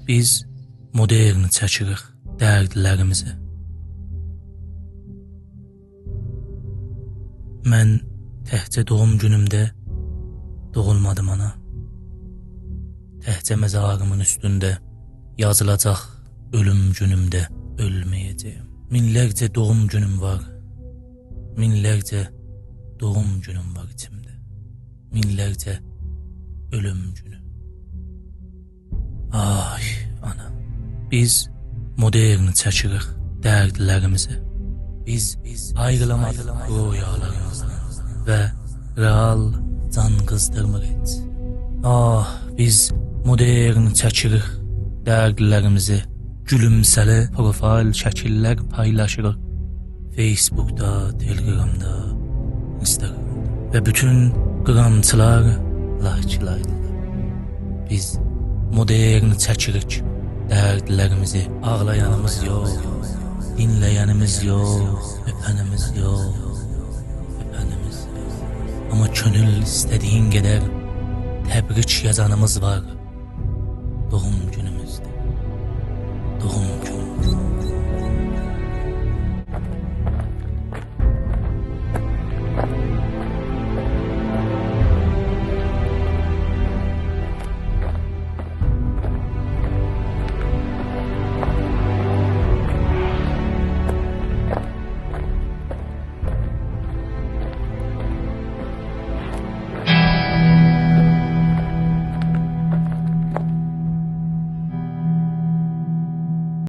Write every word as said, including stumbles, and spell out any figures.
بیز مدرن چکیریک دردلریمیزی. من تکجه دوغوم گونومده دوغولمادیم، آنا. تکجه مزاریمین اوستونده یازیلاجاق اؤلوم گونومده اؤلمه‌یه‌جه‌یم. مینلرجه دوغوم گونوم وار. مینلرجه دوغوم گونوم وار ایچیمده. مینلرجه اؤلوم گونو. آی، آنا. بیز مدرن چکیریک دردلریمیزی. بیز، بیز آیریلامادیق رؤیالاریمیزدان و رئال جان قیزدیرمیر هئچ. آه، بیز مدرن چکیریک دردلریمیزی. گولومسه‌لی پروفایل شکیللر پایلاشیریق فیسبوکدا، تلگرامدا، اینستاگرامدا. و بوتون قیرامچیلار لایکلایدیلار. بیز مدرن چکیریک دردلریمیزی. آغلایانیمیز یوخ، دینله‌ینیمیز یوخ، اؤپنیمیز یوخ، اؤپنیمیز یوخ. آمما کؤنول ایسته‌دیگین قدر تبریک یازانیمیز وار. دوغوم گونوموزدور. دوغوم